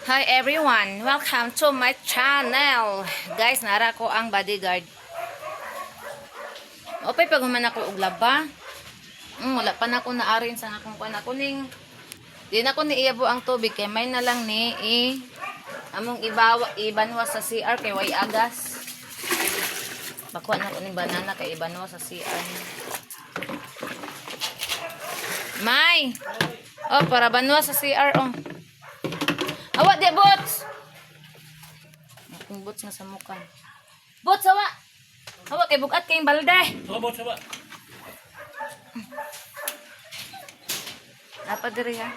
Hi everyone! Welcome to my channel! Guys, nara ko ang bodyguard. Opay pag human ako og laba. Wala pa na ako naarin sa akong kuan ako ning di na ko ni iyabo ang tubig kay may na lang ni i among ibawa ibanwa sa CR kay way agas. Bakuan na ko ning banana kay ibanwa sa CR. May. Oh, para banwa sa CR oh. Awa di bots. Akong bots nga samukan. Bots awa. Awa kay bugat kayong balde. Sawa, sawa. Apa diri ha?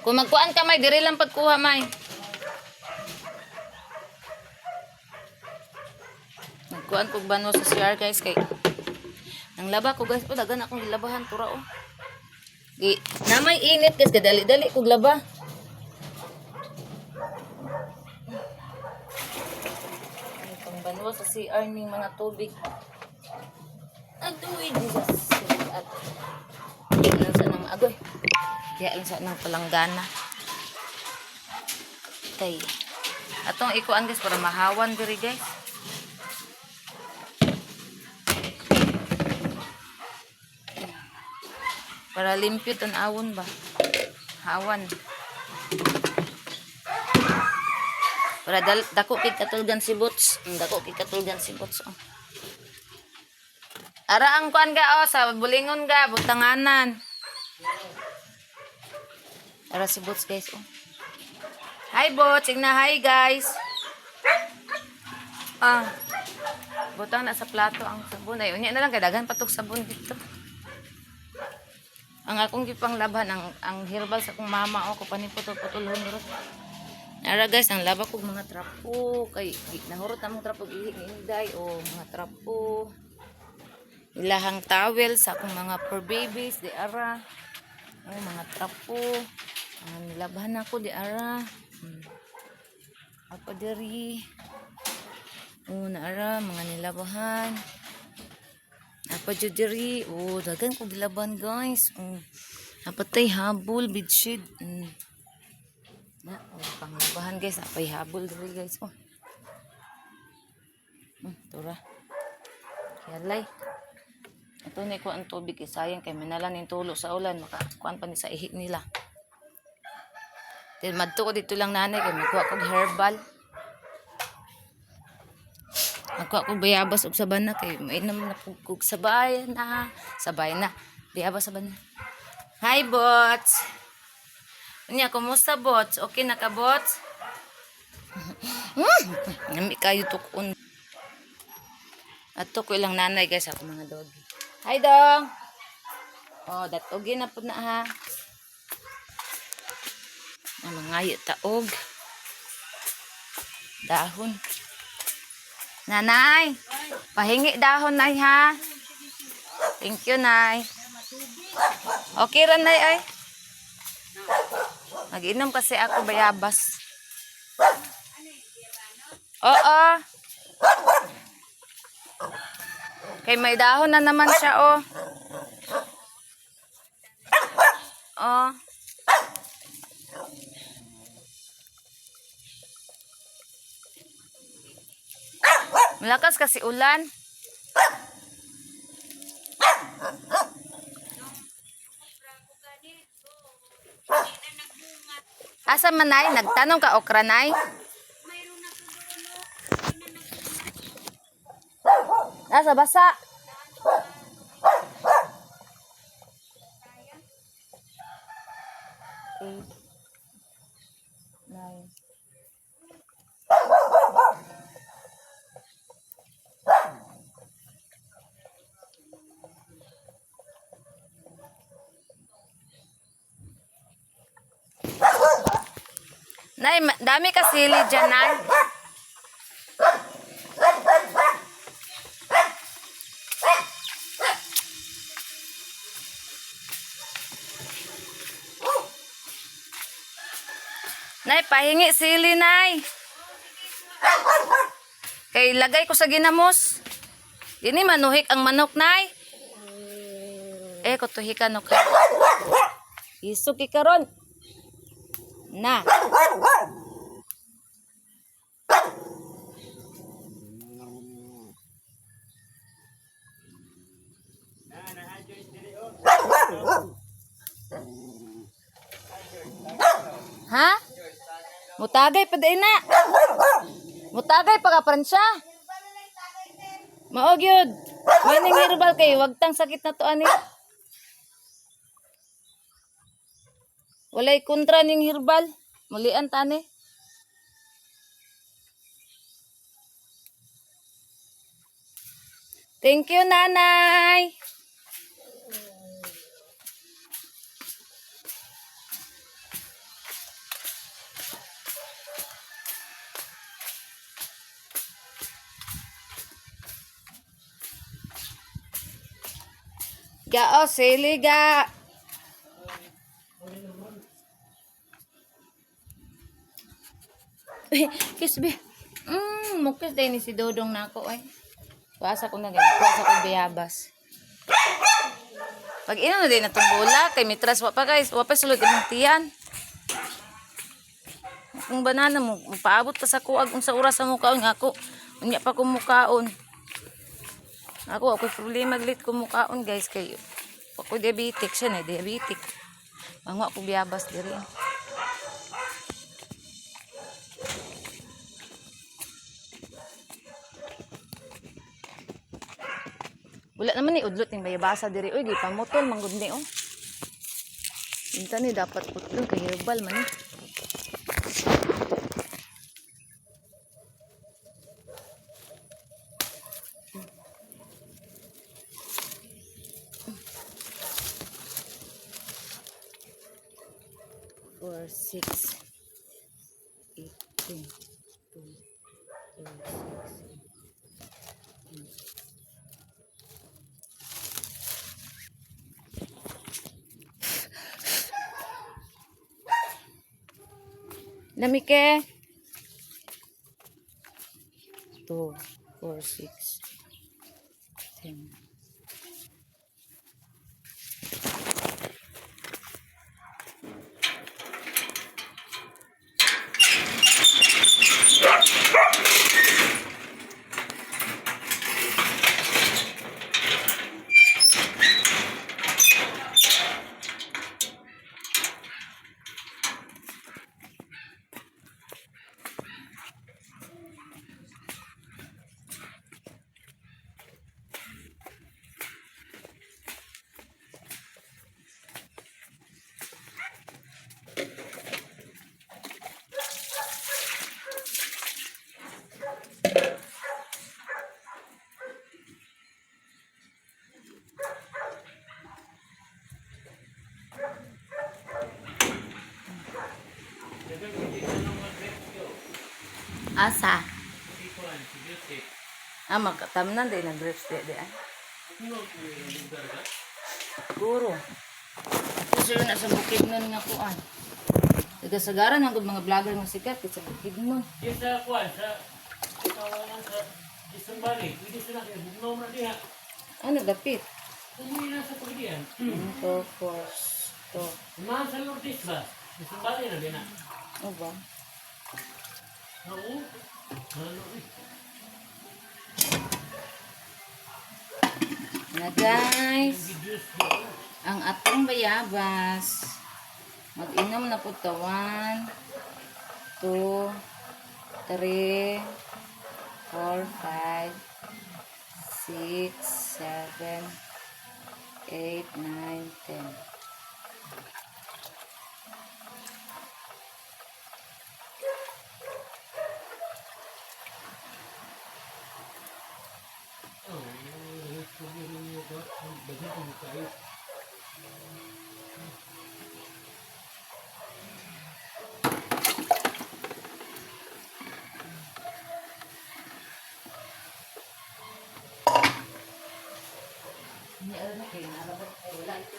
Kung magkuan ka may diri lang pagkuha may. Nagkuan kog banwa sa CR guys kay nang laba ko guys, oh dagan akong gilabahan tura oh. Di na may init guys, kadali-dali kog laba. Ay, pangbanwa sa CR ning mga tubig. Aduy, Jesus. At diya lang sa nang agoy. Diya lang sa nang palanggana. Kay atong ikuan guys para mahawan diri guys. Para limpyo tan-awon ba? Hawan. Para dako kay katulgan si Boots. Dako kay katulgan si Boots. Oh. Ara ang kuan ga oh, sa bulingon ga butanganan. Ara si Boots guys oh. Hi Boots, igna hi guys. Ah. Butang na sa plato ang sabon. Ay, unya na lang kay daghan patok sabon dito. Ang akong gipanglabhan ang herbal sa akong mama oh, ko paniputol-putulhon ro. Nara guys, ang laba kog mga trapo kay nahurot na mong trapo ihi ni Inday o mga trapo. Ilahang towel sa akong mga fur babies di ara. O mga trapo. Ang nilabhan ako di ara. Ako diri. O naara mga nilabahan. Apa jud diri. O dagan kog gilaban guys. O napatay habol bedsheet. Na, oh, panglabahan guys, apay habol diri guys. Oh. Tura. Yalay. Ito ni ko ang tubig eh, sayang kay manala ning tulo sa ulan maka kuan pa ni sa ihi nila. Then madto ko dito lang nanay kay magkuha kog herbal. Magkuha kog bayabas og sabana kay mainom na pug kog sabay na. Sabay na. Bayabas sabana. Hi bots. Unya, kumusta bots? Okay na ka bots? Nami kayo tukon. Ato ko ilang nanay guys ako mga doggy. Hi dong. Oh, datogi na pud na ha. Ang mga taog. Dahon. Nanay, pahingi dahon nay ha. Thank you nay. Okay ra nay ay. Mag-inom kasi ako bayabas. Oo. Kay may dahon na naman siya, oh. Oh. Malakas kasi ulan. Asa man nay? Nagtanong ka okra nay? Asa basa? Eight, nine. Nay, dami ka sili dyan, Nay. Nay, pahingi sili, Nay. Kay lagay ko sa ginamos. Dini manuhik ang manok, Nay. Eh, kutuhikan no ka. Isog karon. Na. Ha? Mutagay pa din na. Mutagay pa ka pransya. Mao gyud. May ning herbal kay wag tang sakit na to ani. Walay kontra ning herbal. Mulian ta ani. Thank you, nanay. Ga, oh, sili ga. Eh, kiss be. Mukis din ni si Dodong nako ay. Wasa ko na ganyan. Wasa ko biyabas. Pag ina na din natong bola kay mitras wa pa guys, wa pa sulod imong tiyan. Kung banana mo, paabot pa sa kuag unsa oras sa mukaon nga ako. Unya pa ko mukaon. Ako ako'y problema glit ko mukaon guys kay ako diabetic siya na diabetic. Manguha ko biyabas diri. Wala naman ni udlot ning bayabasa diri oy gipamutol man gud ni oh. Inta ni dapat putol kay herbal man ni. Four, six, eight, ten, two, four, six, Lamike. 2, 4, 6, 10. Asa? Ah, magkatamnan din ang grapes di di ah. Guro. Sila na sa bukid nun nga kuan. Tagasagaran ang mga vlogger nga sikat sa bukid nun. Yung sa kuan, sa tawanan sa isang bali, pwede sila kayo, bugnaw na diha. Ano dapit? Umuwi na sa pagdiyan. 1, 2, 4, 2. Umahan sa Lourdes ba? Isang bali na din na. Ano ba? Oo. Ano eh. Na guys, Diyos. ang atong bayabas. Mag-inom na po ta. 1, 2, 3, 4, 5, 6, 7, 8, 9, 10. Oo. Bagay ko kayo. Hindi alam na kayo, narabot ay wala ito.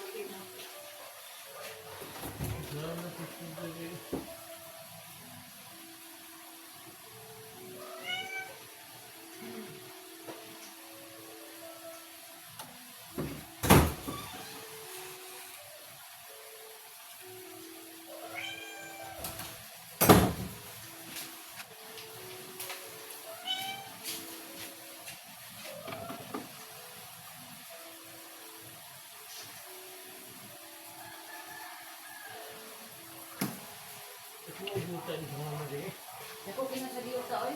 Buta ni sa mga diri. Dako kina sa diuta oy.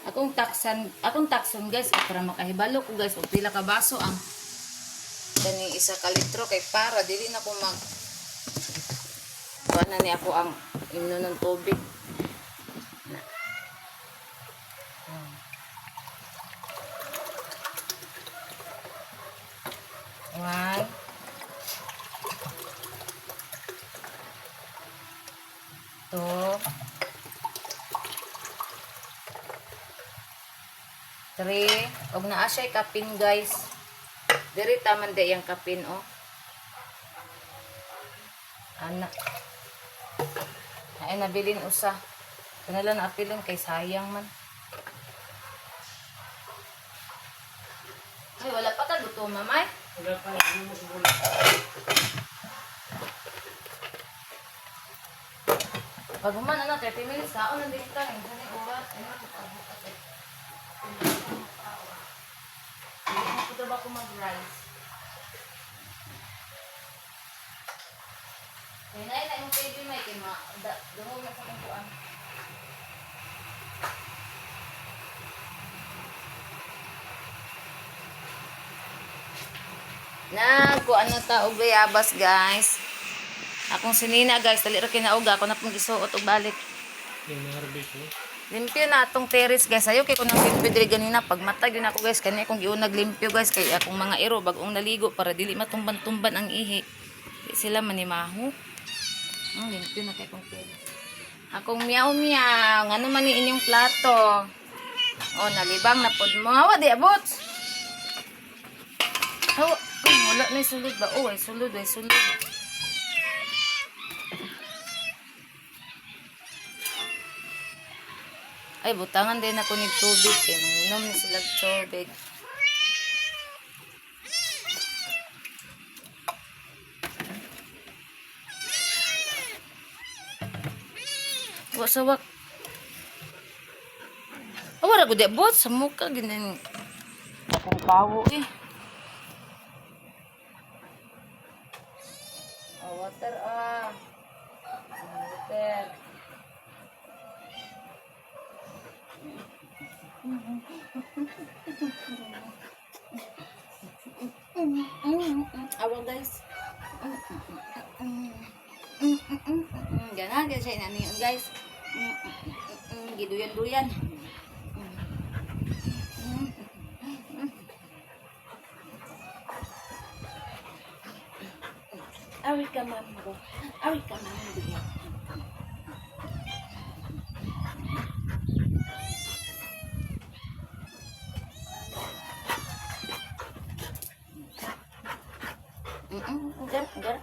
Akong takson guys para makahibalo ko guys og pila ka baso ang kani isa ka litro kay para dili na ko mag kuan na ni ako ang imno ng tubig. Na. One. Two. Three. Og naa siya kapin guys. Diri taman di yang kapin oh. Anak. Ay nabilin usa. Kanila na apilon kay sayang man. Ay wala pa ta gutom mamay. Wala pa, hindi mo wala. Pag human ano 30 minutes kaon na dito ta. Unsa ni oras? Ay mo pagbukat eh. Hindi mo po ba ko mag-rice? Kaya na yung pwede may kay ma da, dungog na sa kong kuan. Nagkuan na ta og bayabas guys. Akong sinina guys, dali ra kinaog ako na pong gisuot og balik. Yung harvest no? Limpyo na atong terrace guys. Ayo kay kunang limpyo diri ganina pag matag yun ako guys kani akong giunag limpyo guys kay akong mga iro bag-ong naligo para dili matumban-tumban ang ihi. Di sila manimaho. Ang limpyo na kay akong terrace. Akong miyaw miyaw, ngano man ni inyong plato? Oh, nalibang na pod mo. Hawa di abot. Hawa, ay, wala na sulod ba? Oh, ay sulod, ay sulod. Ay, butangan din ako ni tubig kay manginom ni sila og tubig. Wa sawak. Oh, wala gud abot sa muka ginin. Akong bawo eh. Oh, water ah. Water. Awa guys. Ganan kasi siya inano yun guys. Giduyan-duyan. Awi ka mamgo. Awi ka mamgo. Gar, gar.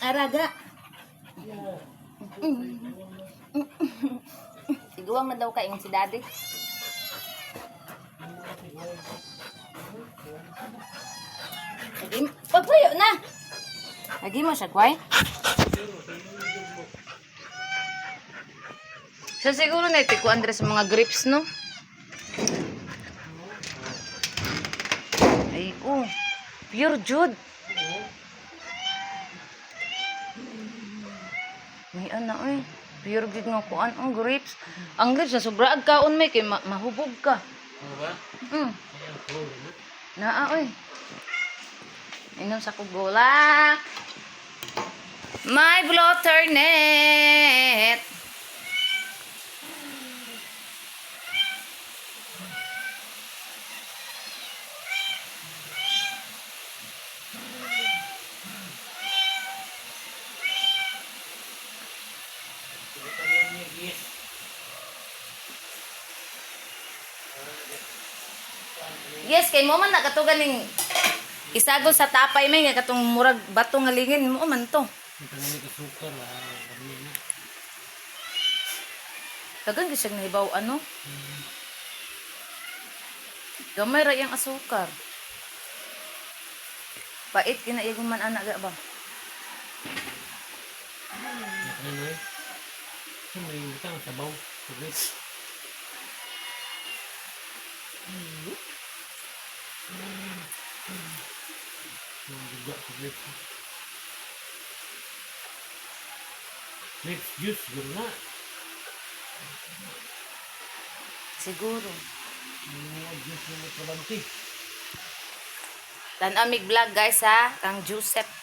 Araga. Iguang na daw ka ingon si daddy. Lagi, pagpuyo na. Lagi mo siya, kway. So siguro na ito ko Andres sa mga grips, no? Ay, oh. Pure Jude. May ana eh. Pure gid nga kuan ang grapes. Ang grapes na sobra ag kaon may kay mahubog ka. Ano ba? Ay, ang cool, no? Naa oy. Inom sa kugulak. My blotter net. Ito yan niya, yes. Yes, kay mo man nakatugan ning isagol sa tapay may nga katong murag bato nga lingin mo man to. Ito na may kasukar, ah. Dami na. Dagan gyud siyang nahibaw ano. Gamay ra iyang asukar. Pait kina iyang man anak ga ba. Ano eh? Ito may butang sabaw. Tubig. Duga sa grapes. Grapes juice, siguro na. Siguro. Mga juice na matrabanti. Tanamig vlog, guys, ha. Kang Joseph.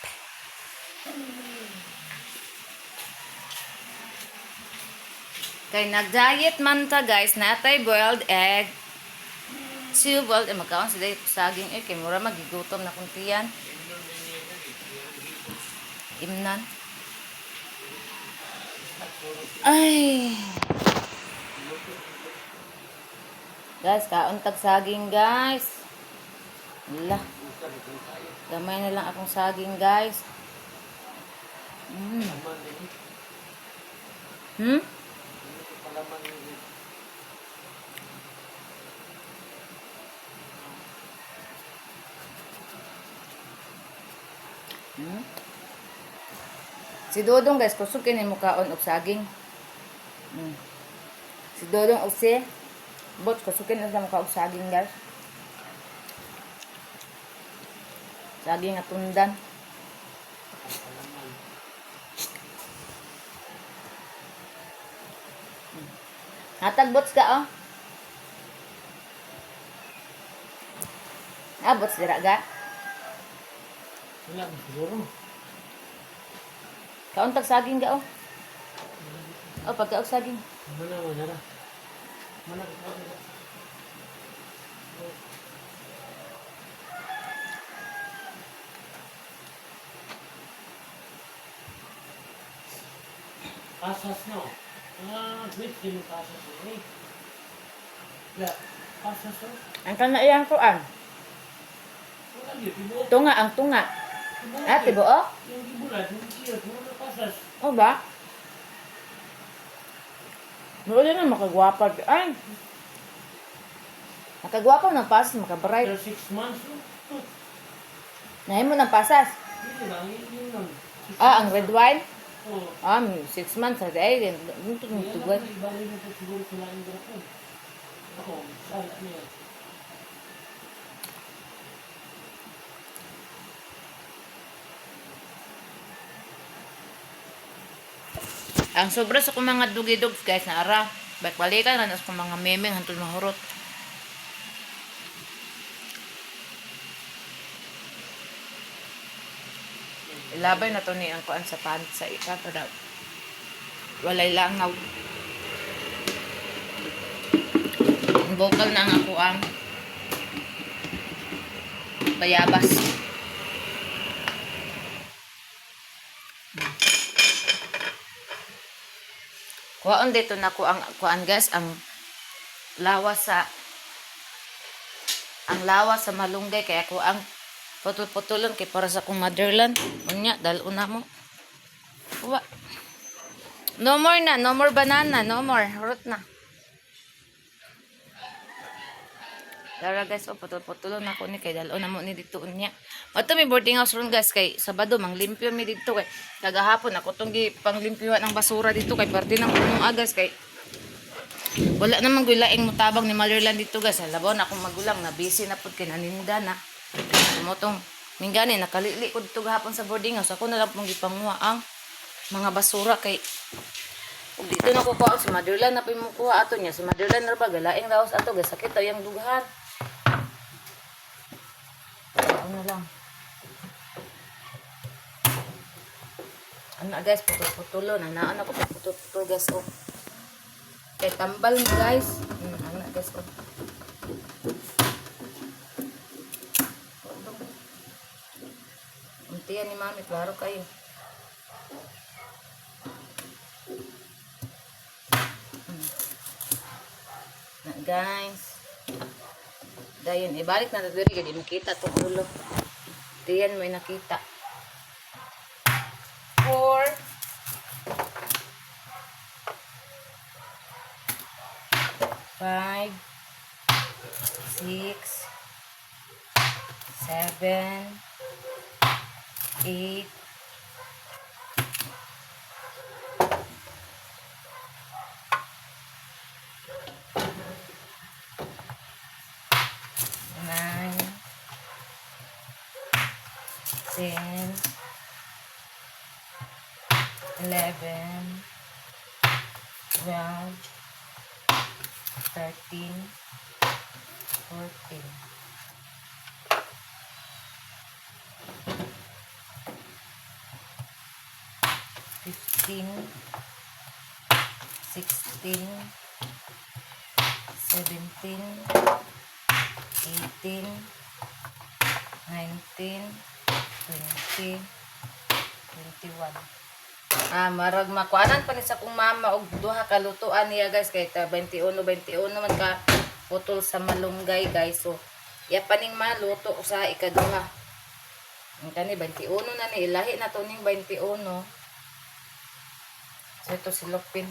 Kay nag-diet man ta, guys, natay boiled egg. Two boiled egg. Magkaon sa day saging eh. Kay mura magigutom na kuntiyan. Imnan. Ay. Guys, kaon tag saging, guys. Wala. Gamay na lang akong saging, guys. Laman din. Hmm? Palaman din. Hmm? Si Dodong, guys, kusog kini mukaon og saging. Si Dodong og si Bot, kusog kini sa mukaon og saging, guys. Saging nga tundan. Palaman. Hatag bots ka, oh. Ah, bots dira ga. Wala, siguro. Kauntag saging ga, oh. Oh, pagkaog saging. Mana, mana ra. Mana ka ka. Pasas na oh. Ah, wait, di mo pasas eh. Ya, pasas oh. Ang kana iyang kuan. Wala gyud, tibuok. Tunga ang tunga. Tibuok Ah, eh. tibuok? Yung gibulat, yung giyot, wala pasas. O ba? Wala na makagwapa. Ay. Makagwapa ng pasas, makabright. After 6 months, oh. Nahimo ng pasas. Yun lang, yun lang. Six Ah, ang red wine. Oh. Ah, 6 months. Ay, Kaya tugwad. lang, ibalik mo po siguro sa laing drapon. Ako, sala niya. Ang sobra sa kong mga dugi-dogs, guys, na ara. Balik-balikan na sa kong mga memeng hantol mahurot. Ilabay na to ni ang kuan sa pan sa ika para walay langaw. Ang vocal na ang ako ang bayabas. Kuhaan dito na ko ang kuan, guys, ang lawas sa malunggay kaya ko ang putol-putulon kay para sa akong motherland. Unya dal una mo. Wa. No more na, no more banana, no more. Rot na. Tara, guys, oh, putol-putulon ako ni kay dalo na mo ni dito unya. Ato may boarding house ron, guys, kay Sabado manglimpyo mi dito kay kagahapon ako tong gi panglimpyuhan ang basura dito kay parte ng punong agas kay wala namang gulaing mutabang ni Motherland dito, guys. Labaw na akong magulang na busy na pud kay naninda na. Mo tong minggani nakalili ko dito gahapon sa boarding house. Ako na lang pong gipanguha ang mga basura kay ug dito na ko kuha si Motherland na po yung kuha ato niya. Si Motherland ra ba galaing raos ato guys, sakit ay ang dughan. Ano lang. Ano, guys, putol-putulo. Nanaan ako putol-putol, guys. Oh. Kay tambal mo, guys. Ano guys, oh. Untiyan ni mami, klaro kayo. Na, guys. Dayon, ibalik na diri kay di makita tong ulo. Diyan mo nakita. Four. Five. Six. Seven. Eight. 9, 10, 10, 11, 12, 13, 14. 15, 16, 17, 18, 19, 20, 21. Ah, marag makuanan pa ni sa kong mama og duha ka lutuan niya, guys, kay ta 21 21 man ka putol sa malunggay, guys. So, iya pa ning maluto sa ikaduha. Ang kani 21 na ni, ilahi na to ning 21. So ito si Lupin.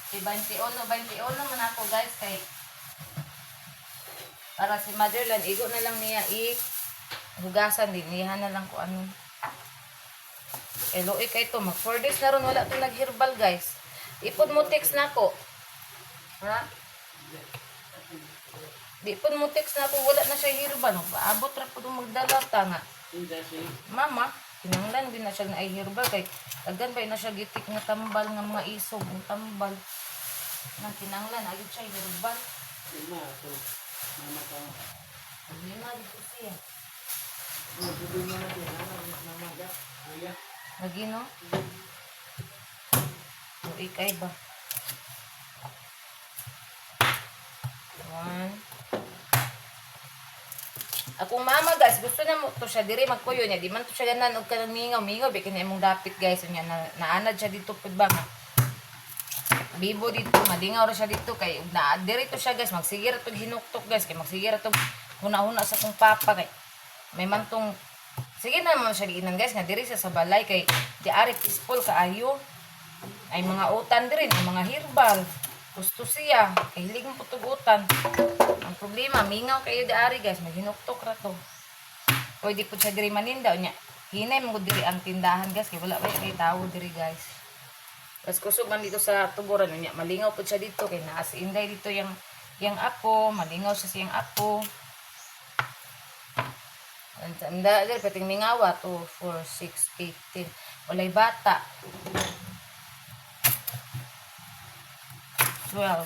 Si 21, 21 man ako, guys, kay para si Motherland, igo na lang niya i hugasan din niya na lang ko ano. Eh, luoy kay to, mag 4 days na ron wala to nagherbal, guys. Ipod mo text na ko. Ha? Di pod mo text na ako, wala na siya herbal. Paabot ra pod magdala ta nga. Hindi si Mama, kinanglan din na siya na ay herbal kay daghan ba na siya gitik nga tambal nga mga isog ng tambal. Nang kinanglan ayud siya herbal. Lima to. Mama ka. Problema dito siya. Oh, problema na din. Mama, mama ka. Kuya. Lagi no? O ikay ba? One. Akong mama, guys, gusto na mo to siya diri magkuyo niya. Di man to siya ganan og kanang mingaw, mingaw bikin na imong dapit, guys. Unya na naanad siya dito pud ba nga. Bibo dito, malingaw ra siya dito kay ug naa diri to siya, guys, magsige ra tog hinuktok, guys, kay magsige ra tog huna-huna sa kong papa kay may mantong sige na man siya giinan, guys, nga diri siya sa balay kay di ari peaceful kaayo. Ay mga utan diri, ang mga herbal. Gusto siya, kay hilig mo putog utan. Ang problema, mingaw kayo di ari, guys, may hinuktok ra to. Pwede po siya diri maninda unya. Hinay mo diri ang tindahan, guys, kay wala pa kay tawo diri, guys. Mas kusog man dito sa tuburan unya, malingaw po siya dito kay naa si Inday dito yang apo, malingaw siya siyang apo. Ang dali pating mingawa 2 4 6 8 10. Walay bata. 12,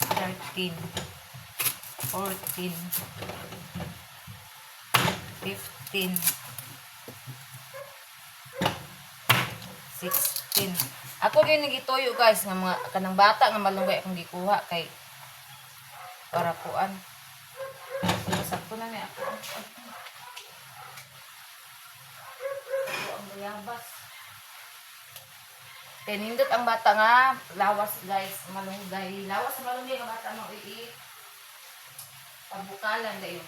13, 14, 15, 16. Ako gyud nagituyo, guys, nga mga kanang bata nga malunggay akong gikuha kay para kuan. Sakto na ni ako. Ako ang bayabas. Kay nindot ang bata nga lawas, guys, malunggay. Lawas sa malunggay nga bata mo i pagbukalan dayon.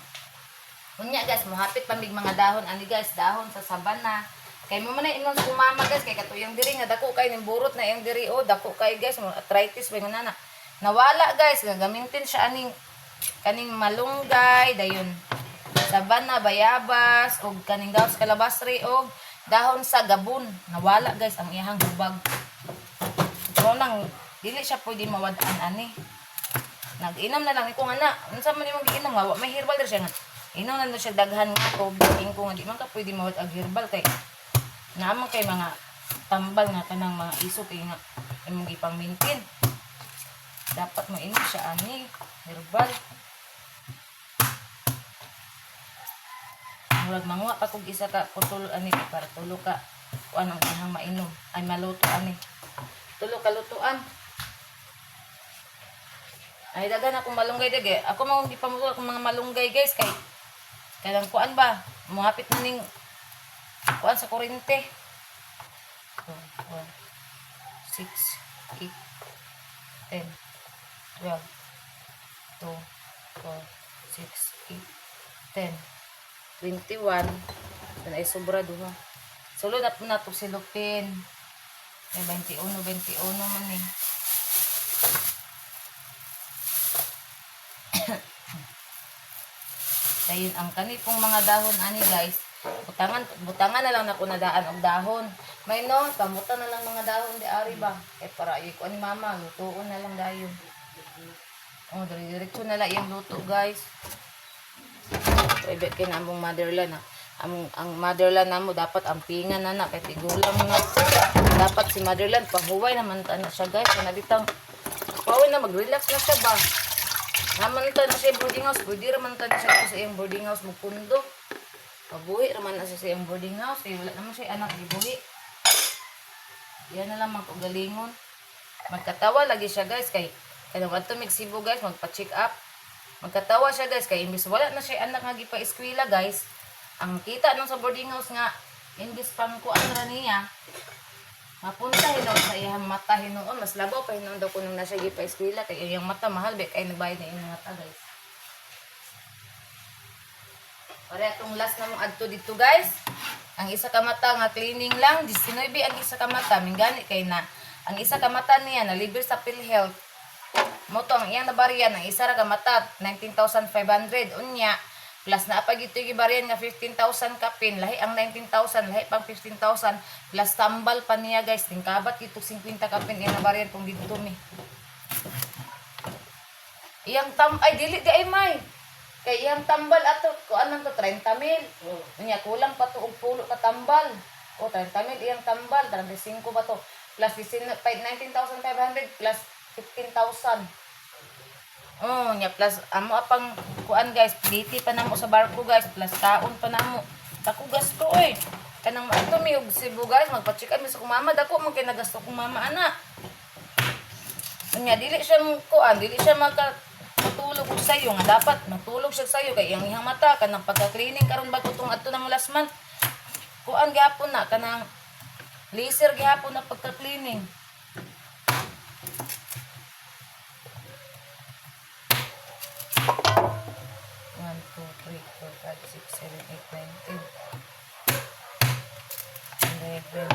Unya, guys, mohapit pa mig mga dahon ani, guys, dahon sa sabana. Kay mo man na ingon sa mama, guys, kay katuyang diri nga dako kay ning burot na iyang diri oh, dako kay, guys, mo arthritis ba nga nana. Nawala, guys, nga gamitin siya aning kaning malunggay dayon. Sabana, bayabas og kaning dahon sa kalabasri og dahon sa gabon. Nawala, guys, ang iyang hubag. Mao nang dili siya pwede mawad-an ani. Nag-inom na lang ko nga na. Unsa man imong giinom nga wa may herbal diri siya nga. Inom na siya daghan nga tubig ko nga di man ka pwede mawad og herbal kay naa man kay mga tambal nga kanang mga iso kay nga imong ipang-maintain. Dapat mo inom siya ani herbal. Murag manguha pa kog isa ka putol ani kay para tulo ka kuan ang ihang mainom ay maluto ani. Tulo ka lutuan. Ay dagan akong malunggay dage. Ako mo di pa mo akong mga malunggay, guys, kay kailang kuan ba? Muhapit na ning kuan sa kuryente. 2, 4, 6, 8, 10, 12, 2, 4, 6, 8, 10, 21. Yan ay sobra duha. Sulod na po na ito si Lupin. Ay, 21, 21 man eh. Dayon ang kani pong mga dahon ani, guys. Butangan butangan na lang nako nadaan og dahon. May no, pamutan na lang mga dahon di ari ba. Kay para ay ko ni mama, lutuon na lang dayon. Oh, dire-diretso na lang iyang luto, guys. Private kay na among motherland na. Among ang motherland namo dapat ampingan na na kay tigulang na. Dapat si motherland pahuway naman ta na siya, guys. Kana bitang pahuway na, mag-relax na siya ba. Naman ta na siya boarding house, pwede ra man ta na siya dito sa iyang boarding house magpundo. Pabuhi ra man na siya sa iyang boarding house, eh, wala naman siya anak gibuhi. Yan na lang mga. Magkatawa lagi siya, guys, kay kanang adto mig Cebu, guys, magpa-check up. Magkatawa siya, guys, kay imbis wala na siya anak nga gipa-eskwela, guys. Ang kita nung sa boarding house nga imbis pangkuan ra niya, mapunta hinuon sa iyang mata hinuon, mas labaw pa hinuon daw kunong na siya gipa-eskwela kay iyang mata mahal ba kay nagbayad na iyang mata, guys. Pare atong last na mong adto dito, guys. Ang isa ka mata nga cleaning lang, 19 ang isa ka mata, minggani kay na. Ang isa ka mata niya na libre sa PhilHealth. Mo to ang iyang nabariyan ang isa ra ka mata 19,500 unya plus naa pa gito gibariyan nga 15,000 kapin, lahi ang 19,000, lahi pang 15,000 plus tambal pa niya, guys, tingkabat gito 50 kapin iyang nabariyan kung didto mi. Iyang tam ay dili di ay may. Kay iyang tambal ato kuan man to 30 mil. Oh. Unya kulang pa to og pulo ka tambal. O 30 mil iyang tambal, 35 ba to? Plus 19,500 plus 15,000. Oh, nya plus amo apang kuan, guys, pliti pa namo sa barko, guys, plus kaon pa namo. Dako gasto oy. Kanang maadto mi og Cebu, guys, magpa-check up mi sa kong mama, dako man kay nagasto kong mama ana. Unya dili siya mo kuan, dili siya maka matulog og sayo nga dapat matulog siya sayo kay iyang ihang mata kanang pagka-cleaning karon bago tong adto nang last month. Kuan gihapon na kanang laser gihapon na pagka-cleaning. One, two, three, four, five, six, seven, eight, nine, 10, 11,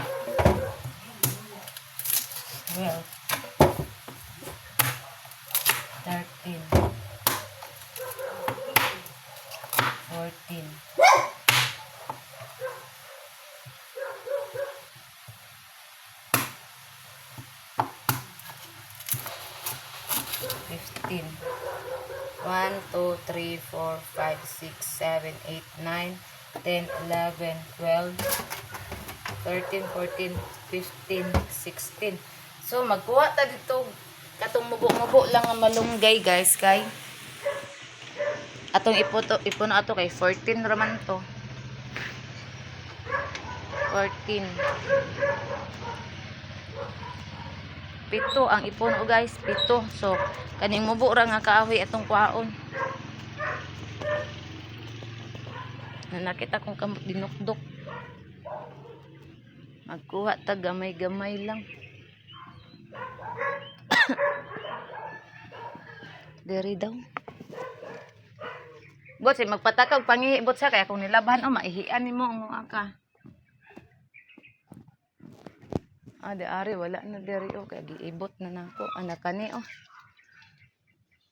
12, 13, 14, 15. 1, 2, 3, 4, 5, 6, 7, 8, 9, 10, 11, 12, 13, 14, 15, 16. So, magkuha ta dito katong mubo-mubo lang ang malunggay, guys, kay atong iputo ipuno ato kay 14 raman to. 14. Pito ang ipuno, guys, pito. So, kaning mubo ra nga kahoy atong kuhaon. Nanakita kong kamot dinukdok. Magkuha ta gamay-gamay lang. Diri daw. Bot, si magpatakag pangihi bot sa kaya kung nilabahan o maihian nimo ang mga ka. Ah, di ari wala na diri o kay giibot na nako. Anak kani o.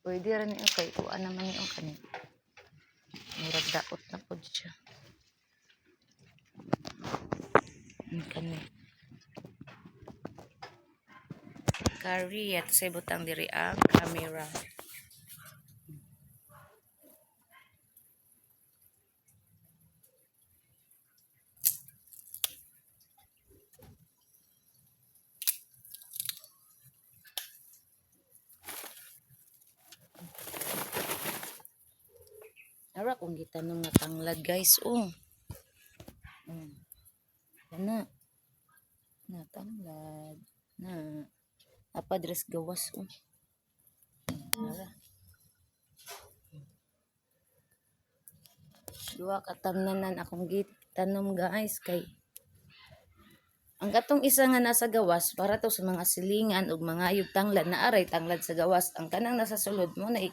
Pwede ra ni o kay kuan naman ni o kani. Murag daot na pod siya. Ang kani. Curry at sa ibutang diri ang camera. Ara kung gitanong nga tanglad, guys, oh. Kana. Na tanglad. Na. Apadres gawas oh. Ara. Duha ka tamnanan akong gitanom, guys, kay ang katong isa nga nasa gawas para to sa mga silingan ug mga ayub tanglad na aray tanglad sa gawas. Ang kanang nasa sulod mo na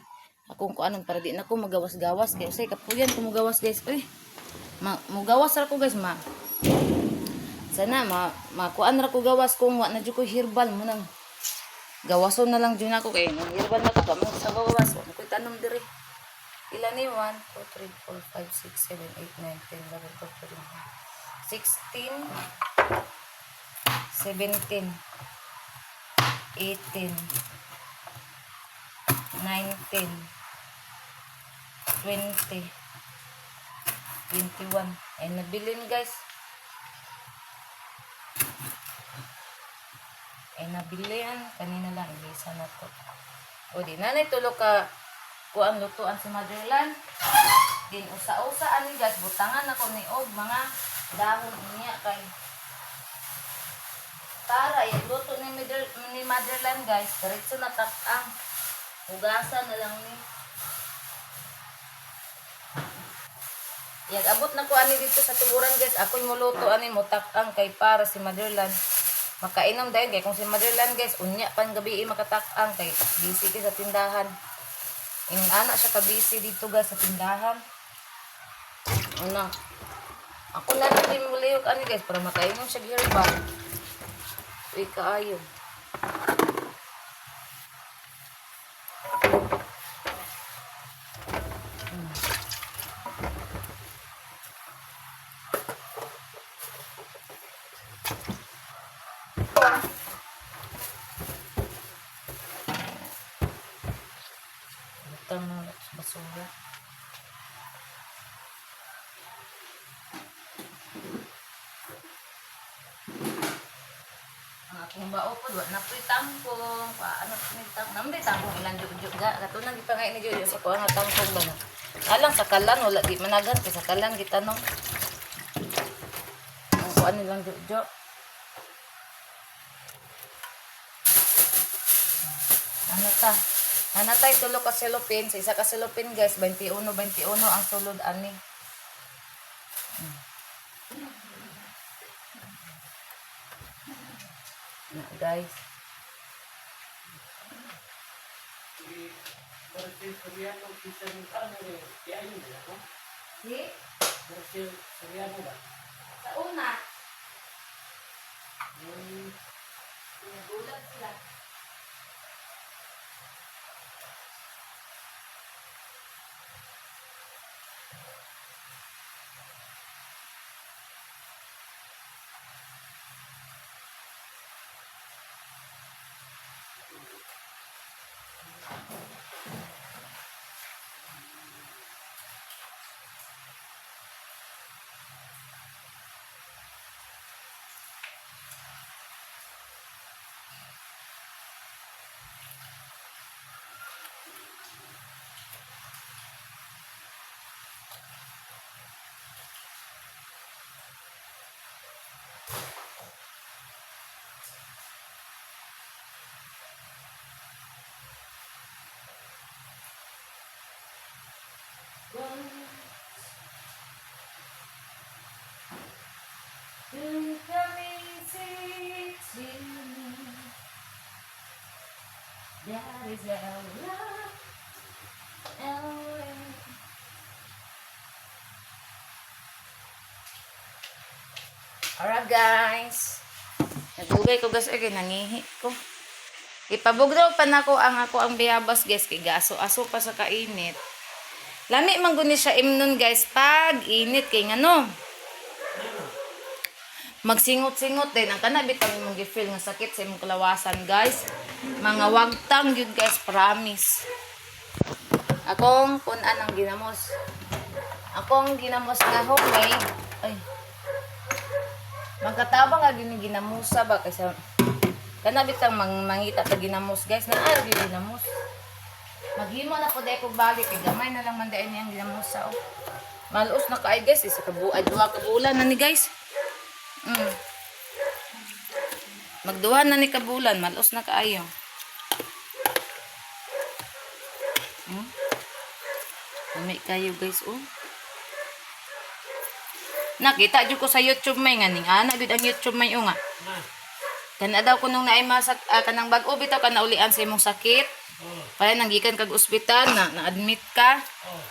akong kuanon para di na ko magawas-gawas kay usay kapuyan ko mugawas, guys, uy. Ma, mugawas ra ko, guys, ma sana ma makuan ra ko gawas kung wa na jud ko herbal mo nang gawason na lang jud nako kay nang herbal na ko pa mo sa gawas wa ko tanom diri. Ila ni 1 2 3 4 5 6 7 8 9 10 11 12 13 16 17 18 19, 20, 21. Ay, nabilin, guys. Ay, nabilin. Kanina lang, ilisa na to. O, di nanay, tulo ka kuang lutuan si Motherland. Din usa-usa ani, guys, butangan ako ni og mga dahon niya kay para yung luto ni Motherland, guys, diretso na tak-ang. Hugasan na lang ni. Yag abot na ko ani dito sa tuburan, guys. Ako'y muluto ani mo tak-ang kay para si Motherland makainom dayon kay kung si Motherland, guys, unya pan gabi makatak-ang kay busy kay sa tindahan. Ingon ana siya ka busy dito, guys, sa tindahan. Una. Ako na lang din mulihok ani, guys, para makainom siya herbal. Uy kaayo. Butang na sa basura. Ang akong bao po, wa na po'y tangkong. Paano po ni tangkong? Namday tangkong ilang jugjug ga. Katunang gipangay ni Jojo sa kuha nga tangkong ba na. Alang sa kalan, wala di managan. Kay sa kalan gitanong. Ang kuha nilang jugjug. Ano ta? Nanatay tulo ka cellophane. Sa isa ka cellophane, guys, 21, 21 ang sulod ani. Na, guys. Si Marcel Soriano, kita ng ano rin. Di ayun ba ako? Si? Marcel Soriano ba? Sa una, Yung nagulat sila. Don't come easy to me. That is how love always. Alright, guys. Nagugay ko, guys, ay nangihi ko. Ipabugdaw pa nako ang ako ang biyabas, guys, kay gaso-aso pa sa kainit. Lami man guni siya imnon, guys, pag init kay ngano. Magsingot-singot din ang kana bitaw imong gi-feel nga sakit sa imong kalawasan, guys. Mga wagtang yun, guys, promise. Akong punan ang ginamos. Akong ginamos nga homemade. Ay. Magkatabang nga gini ginamusa ba kaysa kana bitang mangita ta ginamos, guys, naa ra gyud ginamos. Maghimo na po dahil kog balik kay gamay na lang man dahil niyang ginamusa oh. Maluos na kaay, guys, isa ka buad duha ka bulan na ni, guys. Magduha na ni kabulan, maluos na kaayo. Lami kayo, guys, oh. Nakita jud ko sa YouTube may nga ning ana gud ang YouTube may oh, nga. na. Kana daw kunong naay masak kanang bag-o bitaw ka naulian sa imong sakit. Oh, Kaya nanggikan kag ospital na na-admit ka. oh.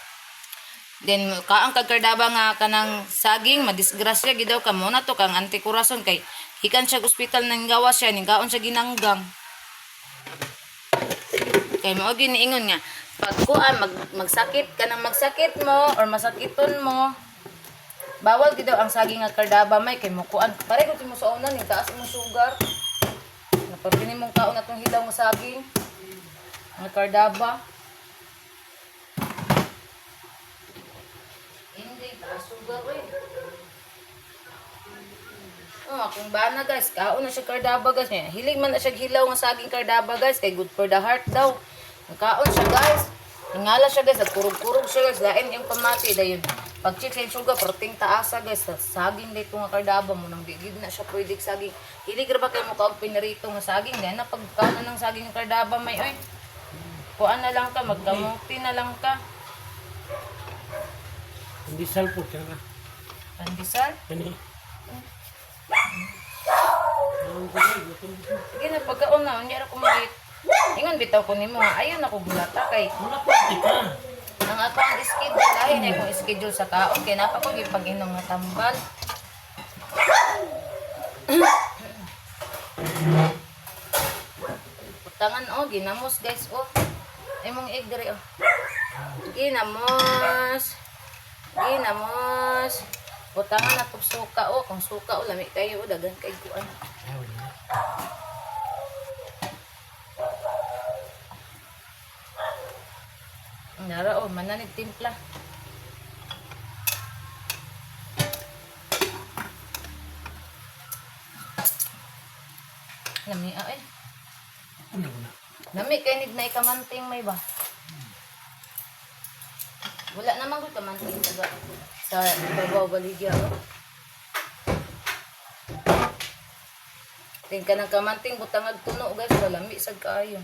Then kaang kagkardaba nga kanang saging madisgrasya gid daw ka mo na to kang antikurason kay hikan siya ospital nang gawa siya ning kaon siya ginanggang. Kay mao giniingon nga pag kuan magsakit kanang magsakit mo or masakiton mo, bawal gid daw ang saging nga kardaba may kay mo kuan pare ko mo sa una ning taas imong sugar. Napabini mong kaon atong hilaw nga saging nga kardaba. Nakasugar eh. Oh, akong bana guys, kaon na siya kardaba guys. Hilig man na siya hilaw nga saging kardaba guys, kay good for the heart daw. Kaon siya guys. Ingala siya guys, nagkurog-kurog siya guys, lain yung pamati dayon. Pag check sa sugar, protein taasa guys, sa saging dito nga kardaba mo nang di gid na siya pwede saging. Hilig ra ba kay mo kaog pinirito nga saging, dahil na pagkaon na ng saging nga kardaba may oy. Kuan na lang ka, magkamuti na lang ka. Hindi salpot ka na. Pandesal. Kani. Ang gulay, gutom ko. Sige na, pagkaon na, unya ra ko magit. Ingon bitaw ko nimo ha, ayaw na ko gulata kay Wala pa ka. ang ako ang schedule lahi na akong schedule sa kaon kay napa ko gipag-inom nga tambal. Putangan oh, ginamos guys oh. Imong egg diri oh. Ginamos. Ginamos. Putangan na tog suka oh, kung suka oh lami kayo oh, daghan kay kuan. Ay, wala. Nara oh, mananig timpla. Lami ah eh. Ano na? Lami kay nig na ikamanting may ba? Wala naman ko kamanting taga sa Davao Baligya oh. Ting ka ng kamanting butangag tuno guys, walami sad kaayo.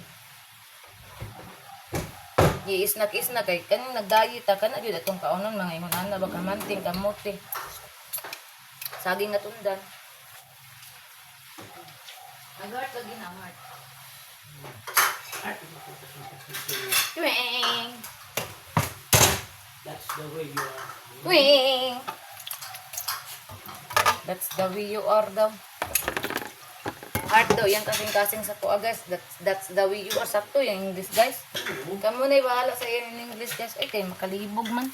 Giisnak-isnak kay kaning nagdayet ta kana gyud atong kaonon mga ingon ana ba kamanting kamote. Saging nga tundan. Ang heart lagi na ang heart. Twing! That's the way you are. Twing! That's the way you are daw. Heart daw, yan kasing-kasing sa kuha guys. That's the way you are. Sakto yung English guys. Kamu na bahala sa iyo in English guys. Ay, kay makalibog man.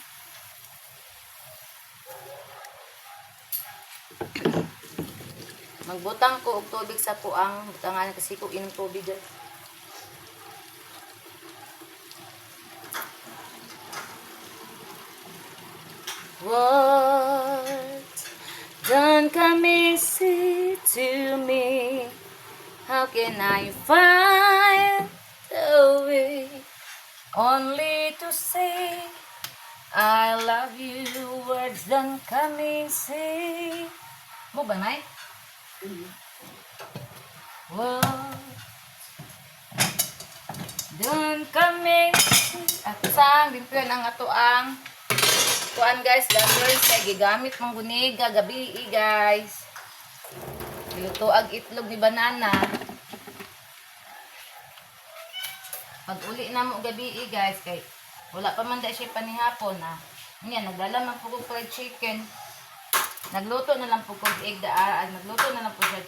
Magbutang ko og tubig sa kuang. Butangan kasi ko inom tubig guys. What don't come easy to me? How can I find the way only to say I love you? Words don't come easy. Mo ba nay? Words don't come easy. At sang, din ang ato ang kuan guys, gamers kay gigamit mang guniga gabi eh, guys. Giluto ag itlog ni banana. Pag uli na mo gabi eh, guys kay wala pa man dai siya panihapon na. Nya nagdala man po kog fried chicken. Nagluto na lang po kog egg da ah, nagluto na lang po siya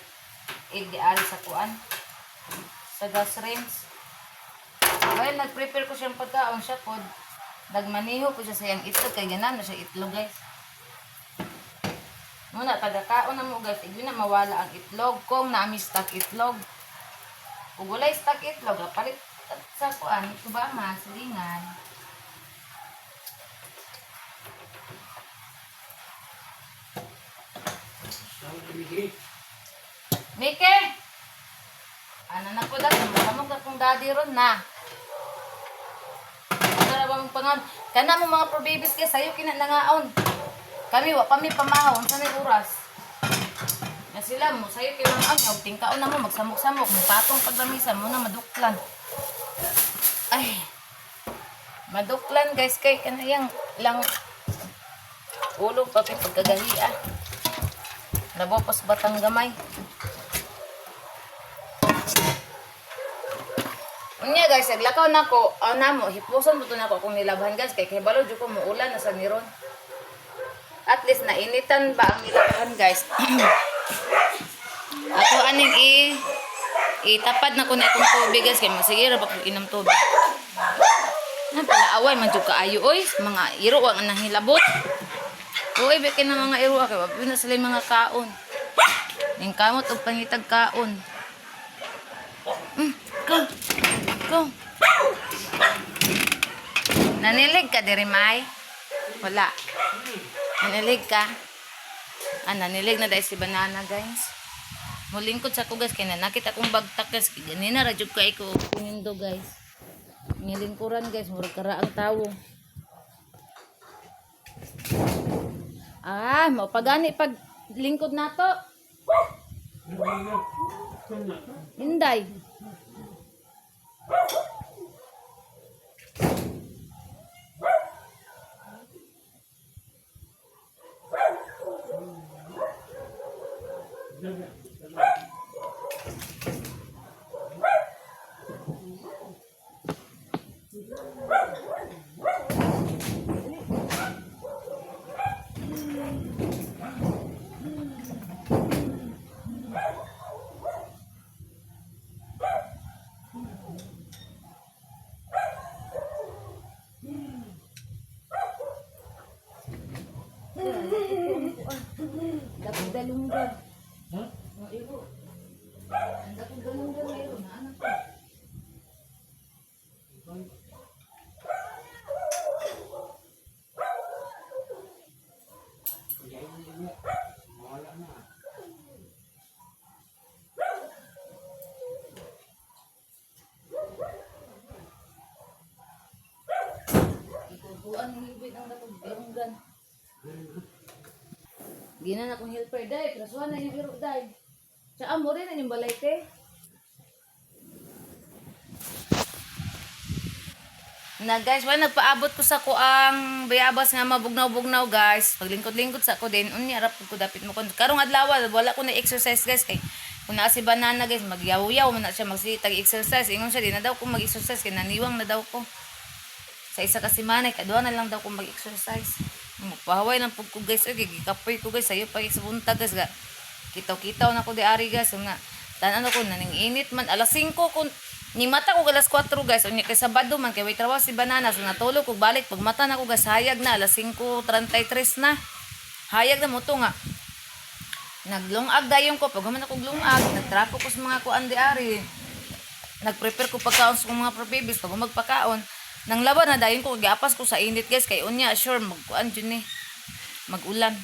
egg di ari sa kuan sa gas range. Well, nag-prepare ko siyang pagkaon siya po. Nagmaniho po siya sa iyang itlog. Kay ganan na siya itlog, guys. Muna, tagakaon na mo, guys. Igyo na mawala ang itlog. Kung naami stock itlog. Kung walay stock itlog, ah, palit sa kuan, ito ba, ma? Silingan. Sama ni Miki. Mike! Ano na po dati? Makamok na pong daddy ron na. Ano na ba mong pangaon? Kana mo mga pro-babies kaya sayo kinanangaon. Kami, wa pa mi pamahaw. Unsa na oras? Na sila mo, sayo kay mga ang og tingkaon na mo, magsamok-samok, mupatong paglamisa mo na maduklan. Ay. Maduklan guys kay kanayang lang ulo pa kay pagkagahi ah. Nabopos batang gamay. Unya guys, naglakaw na ko, ah, namo, hipuson mo to nako akong nilabhan guys, kay kahibalo jud ko muulan na sa niron. At least nainitan ba ang nilabhan guys. Ako aning i itapad na ko na itong tubig guys kay magsige ra ba ko inom tubig. Na pala away man jud kaayo oy, mga iro ang nang hilabot. Uy, ba kay na mga iro kay wa na sila yung mga kaon. Ning kamot og pangitag kaon. Go. Go. Nanilig ka diri, May? Wala. Nanilig ka? Ah, nanilig na dahil si Banana, guys. Mulingkod sa ko, guys, kay nanakit akong bagtak, guys. Ganina, radyo ka iko. Pinindo, guys. Ngilingkuran, guys. Murag kara ang tawo. Ah, maupagani pag lingkod nato. Inday. Dakong dalunggan. Ha? Mga ibo. Ang dakong dalunggan mayroon na anak ko. Wala na. Ikukuan ng ibig ang dakong dalunggan. Gina na akong helper day, prasuhan na yung iro day. Tsaka mo rin ang balay te. Na guys, wala nagpaabot ko sa kuang bayabas nga mabugnaw-bugnaw, guys. Paglingkod-lingkod sa ko din, unya rap ko dapit mo kon. Karong adlaw wala ko na exercise, guys, kay kung naa si Banana, guys, magyaw-yaw man na siya magsitag exercise. Ingon siya di na daw ko mag-exercise kay naniwang na daw ko. Sa isa ka semana, kaduha na lang daw ko mag-exercise. Magpahaway lang pug ko, guys, oy, gikapoy ko, guys, sayo pa sa buntag, guys, ga. Kitaw-kitaw na ko di ari, guys, nga. Tanan ko naning init man alas 5 kun ni mata ko alas 4, guys, unya kay Sabado man kay way trabaho si Banana, so natulog ko balik pag mata na ko, guys, hayag na alas 5:33 na. Hayag na mo to nga. Naglungag dayon ko pag human ako glungag, nagtrapo ko sa mga kuan di ari. Nagprepare ko pagkaon sa kong mga babies pag magpakaon. Nang laban na dayon ko giapas ko sa init, guys, kay unya sure magkuan jud ni. Magulan.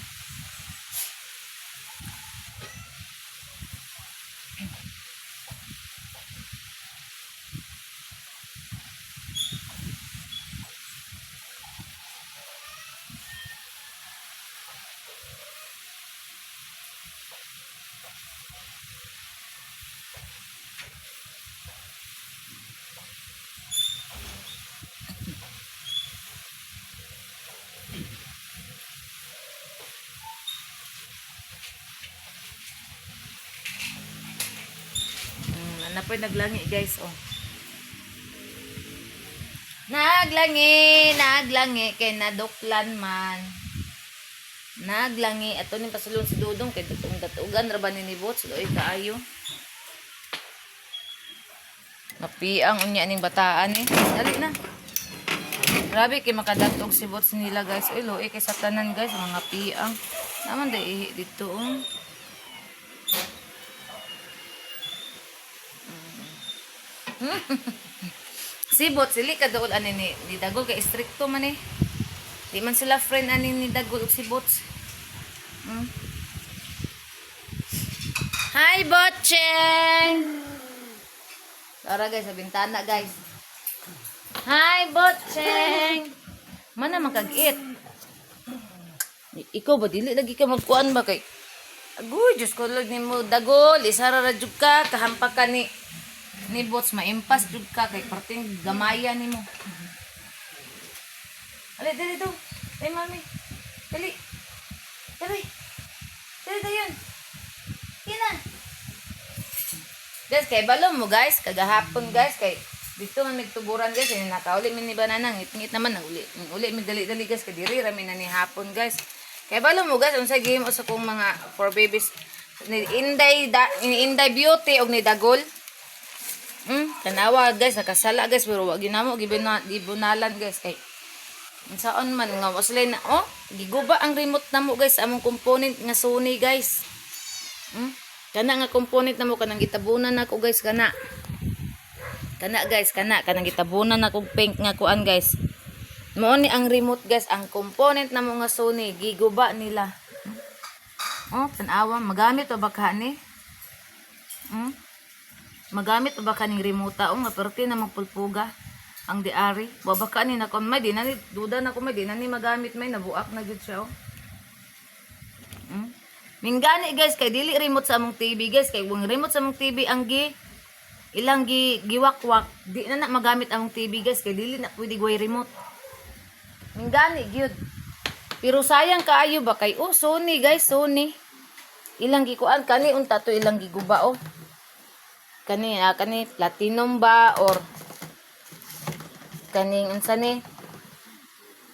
Ano po naglangi, guys, oh. Naglangi, naglangi, kay naduklan man. Naglangi, ato ni pasulong si Dudong, kay datong datugan, ra ba ni ni Bots, doy kaayo. Mapiang unya ning bataan eh. Dali na. Grabe kay makadatog si Bots nila, guys. Uy, luoy kay sa tanan, guys, mga piang. Naman dai ihi dito oh. Sibot sili ka dool ani ni Dagol kay stricto man eh. Di man sila friend ani ni Dagol ug si Bots. Hi, Botcheng! Tara, guys, sa bintana, guys. Hi, Botcheng! Mana man kag-it. Ikaw ba dili lagi ka magkuan ba kay Agoy, Diyos ko lord nimo Dagol, isara ra jud ka, kahampa ka ni Bots, maimpas jud ka kay perting gamaya nimo. Ali, dali do. Ay, mami. Dali. Dali. Dali dayon. Kina. Guys, kay balo mo, guys, kagahapon, guys, kay dito man nagtuburan, guys, kay nakauli mi ni Banana, ngit-ngit naman nang uli. Uli mi dali-dali, guys, kay diri ra mi na ni hapon, guys. Kay balo mo, guys, unsa gihimo sa kong mga four babies ni Inday da, ni Inday Beauty og ni Dagol. Tanawa, guys, nakasala, guys, pero wag gyud namo gibunalan, guys, kay unsaon man nga wa sila na oh, giguba ang remote namo, guys, among component nga Sony, guys. Kana nga component namo kanang gitabunan nako, guys, kana. Kana, guys, kana kanang gitabunan nako pink nga kuan, guys. Mao ni ang remote guys, ang component na mga Sony giguba nila. Oh, tan-awa magamit o baka ni? Hmm? Magamit o baka ning remote oh, nga perti na magpulpuga ang diari. Wa baka ni na kon may di na ni duda na ko may di na ni magamit may nabuak na gyud siya oh. Hmm? Minggani guys kay dili remote sa among TV guys kay kung remote sa among TV ang gi ilang gi giwakwak di na na magamit among TV guys kay dili na pwede gway remote. Minggani gyud. Pero sayang kaayo ba kay oh Sony guys, Sony. Ilang gikuan kani unta to ilang giguba oh. Kani ah, kani platinum ba or kaning unsa ni?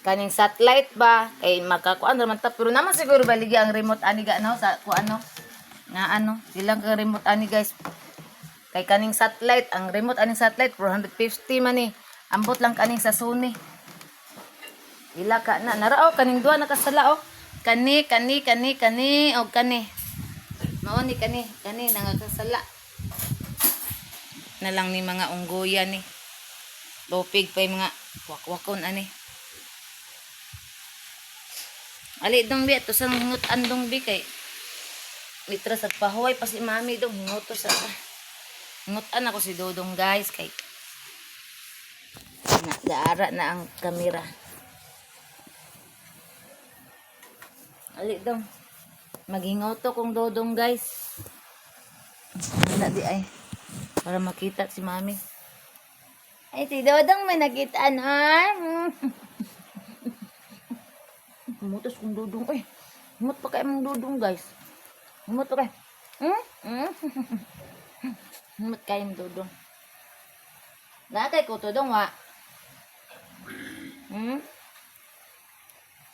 Kaning satellite ba kay makakuan ra man ta pero naman siguro baligi ang remote ani ga no sa kuan no nga ano ilang ka remote ani guys kay kaning satellite ang remote aning satellite 450 man ni ambot lang kaning sa Sony. Ila ka na nara oh kaning duha nakasala oh. Kani kani kani kani og kani. Mao ni kani kani nangakasala. Na lang ni mga unggoya ni. Lopig pa yung mga wakwakon ani. Ali dong bi ato sa hingot andong bi kay mitra sa pahuway pa si mami dong hingoto sa hingutan ako si Dodong guys kay na gaara na ang kamera. Ali dong. Maghingoto kong Dodong guys. Wala di ay. Para makita si mami. Ay, si Dodong may nakita na. Mutos kong Dodong. Ay, humot pa kayo mong Dodong guys. Humot pa kayo. Hmm? Hmm? Humot kayo mong Dodong. Nakay ko to dong wa. Hmm?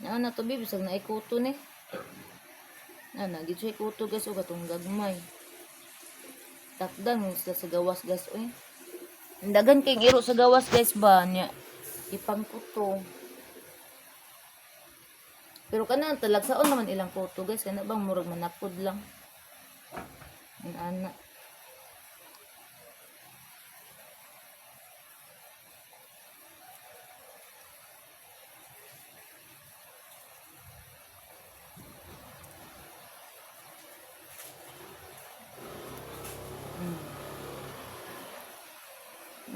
Naa na to bi bisag na ikuto ni. Na na gid siya ikuto guys og atong gagmay. Takdan mo sila sa gawas guys oy. Ang dagan kay iro sa gawas guys ba nya ipangkuto. Pero kana talagsaon naman ilang kuto guys kana bang murag manapod lang. Ang ana.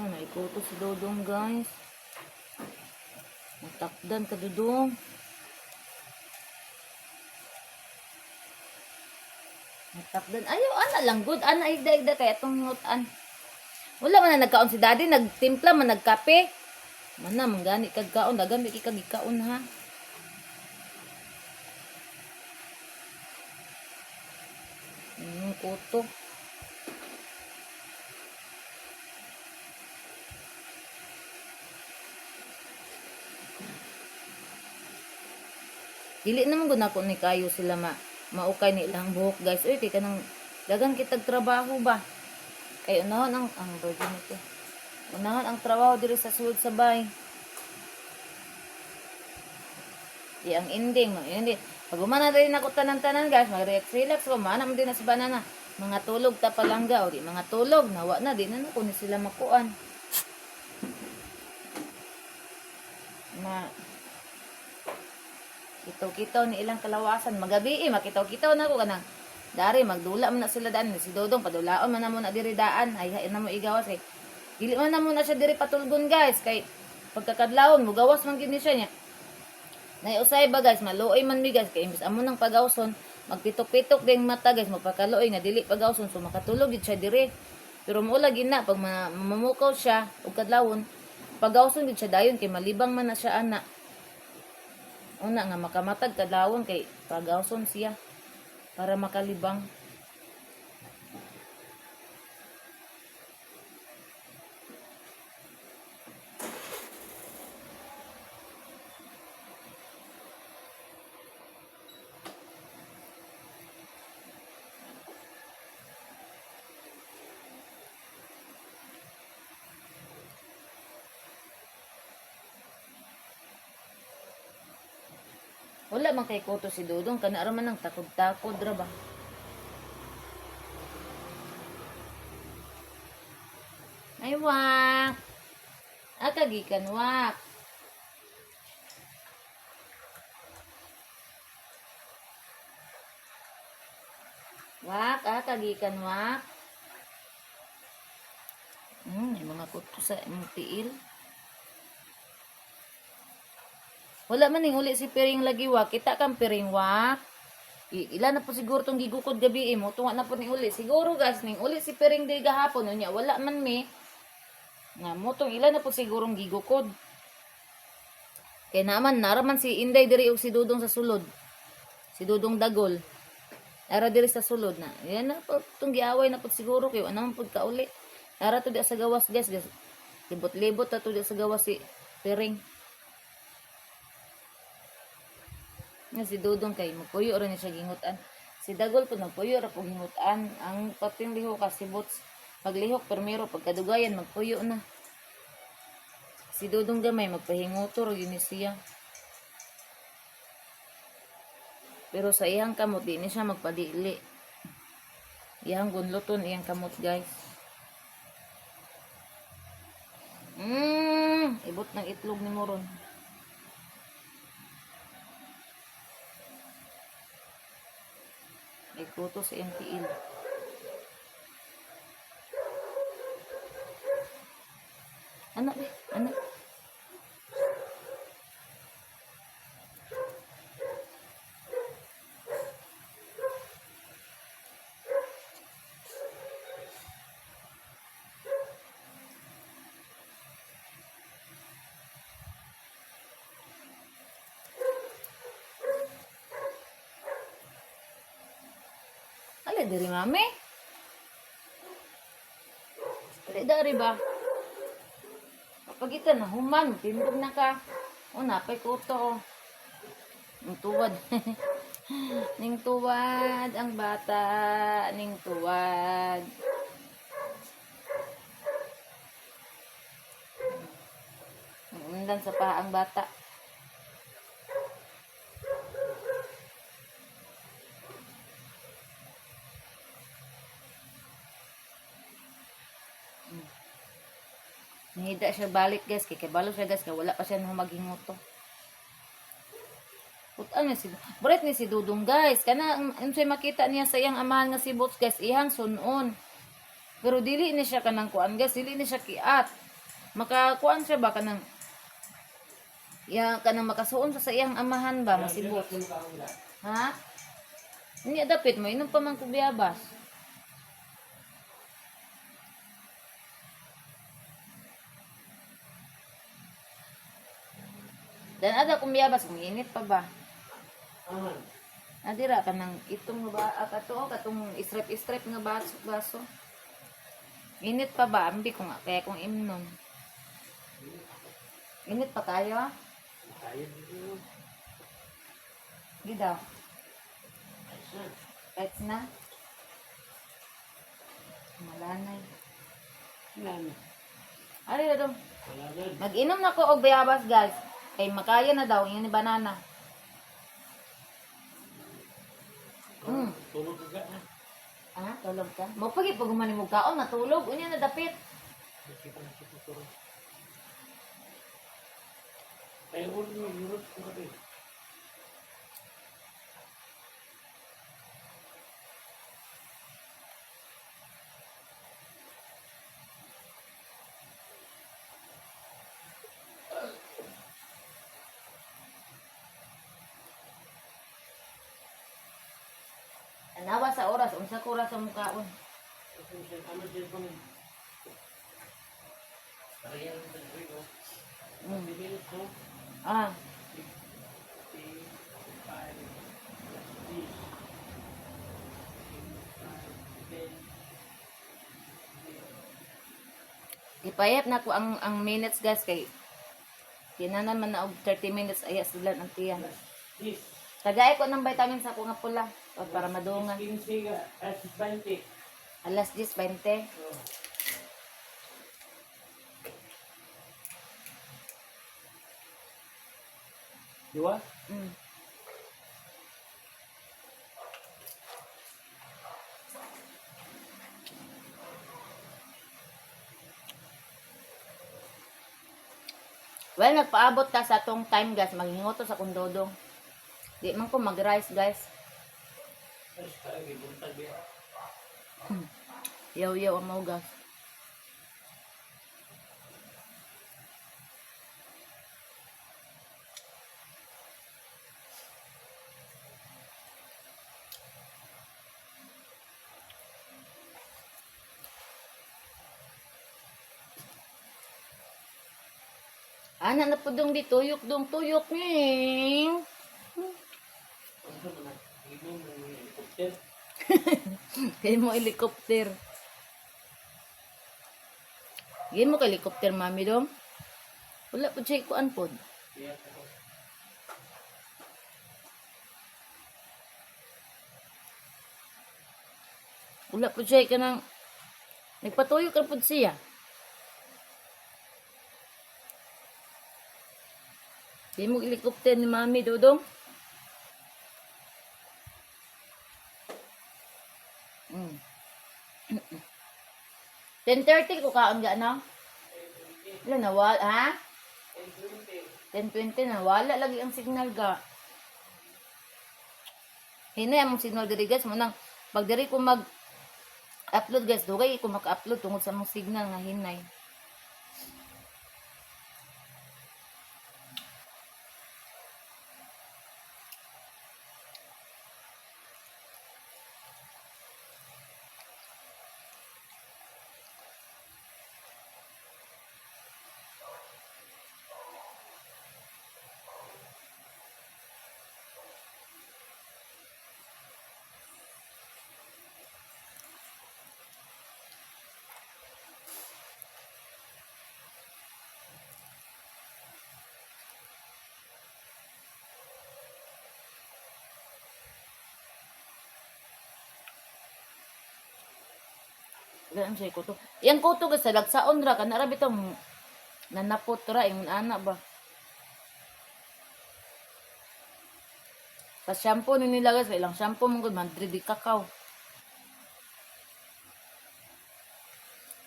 Ano, naikuto si Dodong guys. Natakdan ka Dodong. Natakdan. Ayaw, ana lang good. Ana, igda, igda. Kaya itong hingutan. Wala man na nagkaon si Daddy. Nagtimpla man, nagkape. Mana, manggani kagkaon. Dagan, may kagikaon ha. Kuto. Dili naman gud nako ni kayo sila ma maukay ni ilang buhok guys. Uy, kay kanang dagan kitag trabaho ba. Kay unahon ang virginity. Unahon ang trabaho diri sa sulod sa bay. Di ang ending, mo ending. Pag umana din ako tanan-tanan guys, mag-relax relax ko, mana mo din na sa banana. Mga tulog ta palangga o di mga tulog, nawa na di na nako ni sila makuan. Ma Kitaw-kitaw ni ilang kalawasan. Magabi eh, makitaw-kitaw na ko kanang dari magdula man na sila daan si Dodong padulaon man na mo na diri daan ay hain na mo igawas kay dili man na mo na siya diri patulgon guys kay pagkakadlawon mugawas man gid ni siya niya. Naiusay ba guys, maluoy man mi guys kay imbis amo nang pagawson, magpitok-pitok ding mata guys, magpakaluoy nga dili pagawson so makatulog gid siya diri. Pero mo lagi na pag mamukaw siya og kadlawon, pagawson gid siya dayon kay malibang man na siya ana. Una nga makamatag kadlawon kay pagawson siya para makalibang. Wala man kay kuto si Dudong kana ra man ang takod-takod ra ba. Ay wak. Akagikan wak. Wak, ah, kagikan wak. May mga kuto sa imong tiil. Wala man ning uli si Piring lagi wak. Kita kang Piring wak. Ila na po siguro tong gigukod gabi eh. Mo tunga na po ning uli. Siguro guys, ning uli si Piring day gahapon. Unya, wala man mi. Nga mo tong ila na po sigurong gigukod. Kay naman, naraman si Inday diri og si Dudong sa sulod. Si Dudong Dagol. Ara diri sa sulod na. Yan na po tong giaway na po siguro kayo. Ano man pud kauli. Ara to di sa gawas guys. Guys. Libot-libot ta to di sa gawas si Piring. Nga si Dudong kay magpuyo ra ni siya gingutan. Si Dagol po nagpuyo ra po gingutan. Ang pating lihok ka si Bots paglihok permero pagkadugayan magpuyo na. Si Dudong gamay magpahinguto ra gyud ni siya. Pero sa iyang kamot di ni siya magpadili. Iyang gunluton iyang kamot guys. Ibot ng itlog ni Moron. May kuto sa iyang tiil. Ano ba? Ano? Ala diri mami. Dali dari ba? Kapag ita na human, tindog na ka. O napay kuto. Oh. Ning tuwad. Ning tuwad ang bata, ning tuwad. Undan sa paa ang bata. Nihida siya balik guys, kay kabalo siya guys, kay wala pa siya humaghinguto. Putan ni si Bret ni si Dudong guys, kana unsay makita niya sa iyang amahan nga si Boots guys, iyang sunon. Pero dili ni siya kanang kuan guys, dili ni siya kiat. Makakuan siya ba kanang ya kanang makasuon siya sa iyang amahan ba nga si Boots. Ha? Niya dapit mo inom pa man kubiyabas. Dan ada kumiyabas, uminit pa ba? Aman. Adira ka nang itong nga ba ah, kato oh, katong istrep-istrep nga baso, baso. Init pa ba? Ambi ko nga kaya kung imnon. Init pa kayo? Ah? Kaya dito. Di daw. Ayos na. Kahit na. Malanay. Wala na. Ari na dong. Wala na. Mag-inom na ko og bayabas guys. Kay makaya na daw yun ni banana. Tulog ka ka. Ah, tulog ka? Mo pagi pag humani mo kaon natulog unya na dapit. Nakita na kita tulog. Ay, ulo mo, yurot ko kape. Anawa sa oras unsa ko oras sa mukaon. Ano siya ko nun? Parang sa ko. 20 minutes ko. Ah, 65, 6, 5, 10. Gipayap na ko ang minutes guys kay kinanan man na og 30 minutes aya sila ang tiyan. 10. Tagay ko ng vitamin sa ako nga pula o para madungan. 15 ka, at 20. Alas 10:20. Oh. Dua? Well, nagpaabot ta sa atong time guys, maghingoto sa kong dodong. Di man ko mag-rice guys. Tapos tayo, buntag ya. Yaw-yaw ang maugas. Ana na po dong di tuyok dong tuyok ning. Ano ba na? Imo mo yung helicopter. Kay mo helicopter. Gin mo kay helicopter mami dong. Wala po siya kuan pod. Kaya ako. Wala po siya kanang nagpatuyo ka pod siya. Di mo helicopter ni mami dodong. 10:30 ko kaon ga no? Wala na wala ha? 10:20 na wala lagi ang signal ga. Hinay among signal diri guys mo nang pag diri ko mag upload guys dugay ko maka-upload tungod sa among signal nga hinay. Wala ang siya kuto. Yang kuto guys sa lagsaon ra kana ra bitong nanapot ra ingon ana ba. Sa shampoo ni nila guys, ilang shampoo mo gud Madrid di kakao.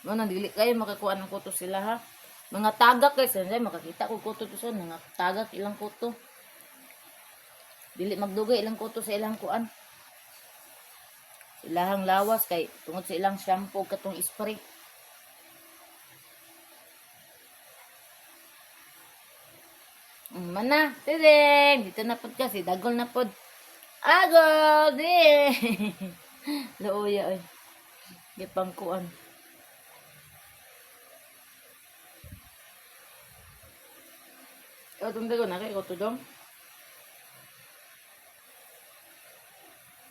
Mo nang dili kayo makakuha ng kuto sila ha. Mga tagak guys, hindi makakita ko kuto to sa mga tagak ilang kuto. Dili magdugay ilang kuto sa ilang kuan. Ilahang lawas kay tungod sa ilang shampoo katong spray. Mana, tideng, dito na pod kasi dagol na pod. Agol di. Luoya oy. Gipangkuan. Ikaw itong dagon, na kay kuto dong.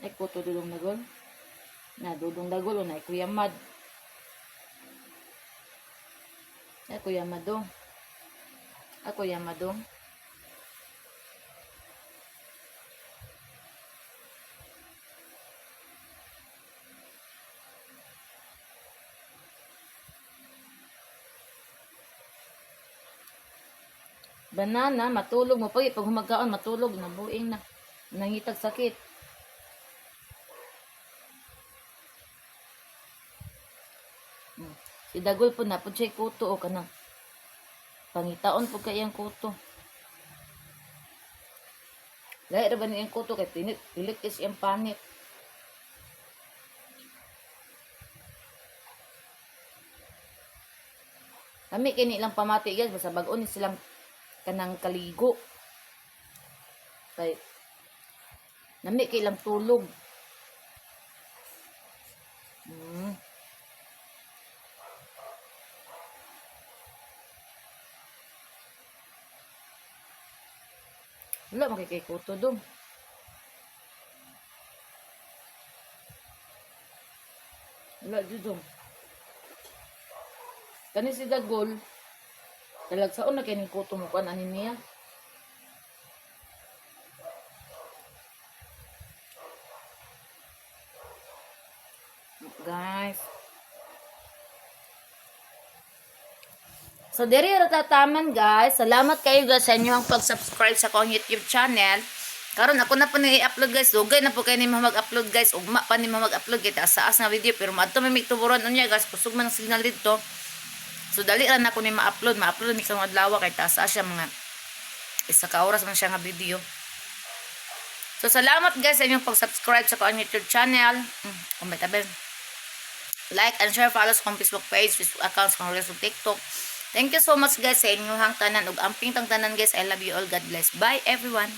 Ay, kuto dudong dagol. Na, dudong dagol, o na, ay kuya mad. Ay, kuya madong. Ay, kuya madong. Banana, matulog mo pag pag humagkaon matulog nabuing na nangitag sakit. Si Dagol po na po siya kuto o kanang pangitaon po kay iyang kuto. Lahi ra ba ni iyang kuto kay pinit pilit is iyang panit. Kami kini ilang pamati guys basta bag-o ni silang kanang kaligo. Kay nami kay ilang tulog. Wala makikikuto dong. Wala dong. Kani si Dagol, talagsaon na kay kuto mo kuan ani niya. Guys. So, diri ra tataman guys. Salamat kayo guys sa inyong pag-subscribe sa akong YouTube channel. Karon ako na po ni i-upload guys. Dugay na po kayo ni mag-upload guys. Ugma pa ni mag-upload kay taas nga video pero maadto may migtuburan unya guys. Kusog man ang signal dito. So dali ra na ako ni ma-upload. Ma-upload ni karong adlaw kay taas siya mga isa ka oras man siya nga video. So salamat guys sa inyong pag-subscribe sa akong YouTube channel. Oh my tabi. Like and share, follow sa akong Facebook page, Facebook accounts, kong Reels ug TikTok. Thank you so much, guys, sa inyong tanan ug amping tang tanan, guys. I love you all. God bless. Bye, everyone.